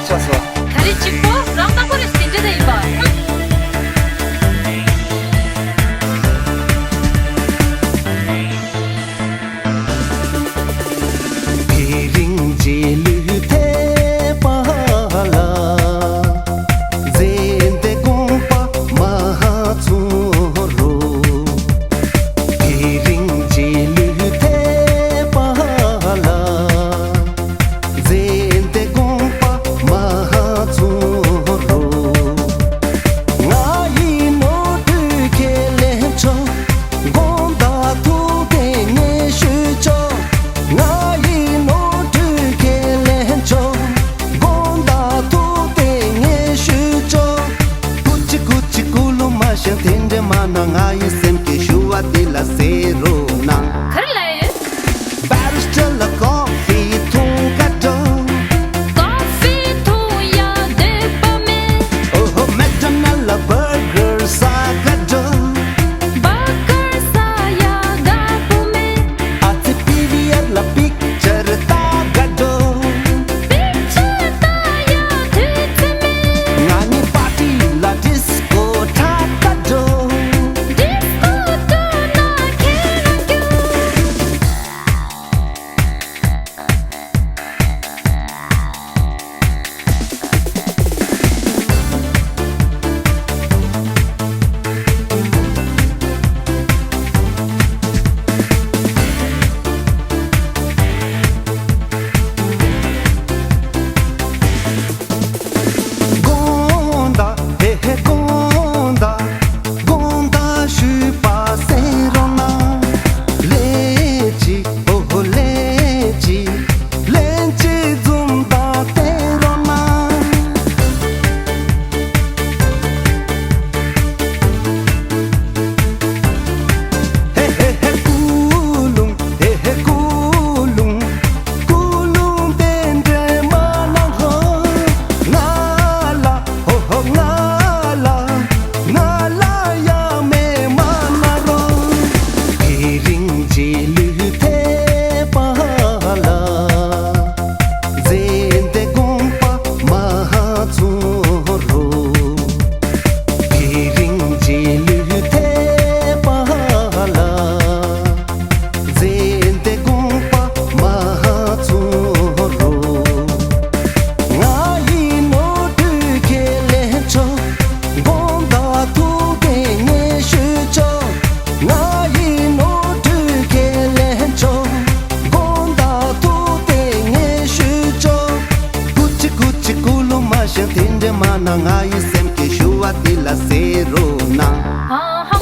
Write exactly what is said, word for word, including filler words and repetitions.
ཆགས་སོང་། ད་རེས་གཅིག་པོ་རང་རྟག་པར་དེ་འདྲ་ད་ཡིན་པ། དེ་རིང་རྗེས་ལུས་ཐེབས་པ་ལ། མཛེས་ལྡན་དགོངས་པ་མ་ཚོམ་རོགས། དེ་རིང་རྗེས་ལུས་ཐེབས་པ་ལ། མཛེས་ལྡན་དགོངས་པ་མ་ཚོམ་རོགས། ང་ཡི་ནོར་བུ་ཁས་ལེན་ཆོག་དགོངས་དག་ཐུགས་བདེན་ངས་ཞུས་ཆོག་ང་ཡི་ནོར་བུ་ཁས་ལེན་ཆོག་དགོངས་དག་ཐུགས་བདེན་ངས་ཞུས་ཆོག་ཀུ་ཅི་ཀུ་ཅི་ཀུ་ལུ་མ་ཤང་དེ་འདྲ་མ་ན། ང་ཡི་སེམས་ཀྱི་ཞུ་བ་འདི་ལ་གསན་རོགས་གནང་། ག་རེ་ལབ་ཡོད། Barista ལ་ཀོ་ཕི་འཐུང་ག་འགྲོ། ཀོ་ཕི་འཐུང་ཡ་འདོད་པ་མེད། ཨོ་ཧོ། མེག་ཌོ་ནལ་ལ་བར་གར་ཟ་ག་འགྲོ། བར་གར་ཟ་ཡ་དགའ་པོ་མེད། ཨ་ཙི་པི་ཝི་ཨར་ལ་པིག་ཅར་ལྟ་ག་འགྲོ། པིག་ཅར་ལྟ་ཡ་དུས་ཚོད་མེད། ང་གཉིས་པར་ཊི་ལ་ཌིས་ཀོ་འཁྲབ་ག་འགྲོ། ཌིས་ཀོ་འགྲོ་ན་ཁྱེད་རང་རྒྱུགས། དགོངས་དག་ཧེ་ཧེ་དགོངས་དག་དགོངས་དག་ཞུས་པ་གསན་རོགས་གནང་། ལན་གཅིག་ཨོ་ཧོ་ལན་གཅིག་ལན་གཅིག་འཛུམ་མདངས་བསྟན་རོགས་གནང་། ཧེ་ཧེ་ཧེ་ཀུ་ལུང་། ཧེ་ཧེ་ཀུ་ལུང་། ཀུ་ལུང་དེ་འདྲ་མ་གནང་ཧོ། ང་ལ་ཧོ་ཧོ་ང་ལ། ང་ལ་ཡ་མེད་མ་གནང་རོགས། དེ་རིང་རྗེས་ལུས་ཐེབས་པ་ལ། མཛེས་ལྡན་དགོངས་པ་མ་ཚོམ་རོགས། དེ་རིང་རྗེས་ལུས་ཐེབས་པ་ལ། མཛེས་ལྡན་དགོངས་པ་མ་ཚོམ་རོགས། ང་ཡི་ནོར་བུ་ཁས་ལེན་ཆོག་དགོངས་དག་ཐུགས་བདེན་ངས་ཞུས་ཆོག་ང་ཡི་ནོར་བུ་ཁས་ལེན་ཆོག་དགོངས་དག་ཐུགས་བདེན་ངས་ཞུས་ཆོག་ཀུ་ཅི་ཀུ་ཅི་ཀུ་ལུ་མ་ཤང་དེ་འདྲ་མ་ན། ང་ཡི་སེམས་ཀྱི་ཞུ་བ་འདི་ལ་གསན་རོགས་གནང་། ཧ་ཧ།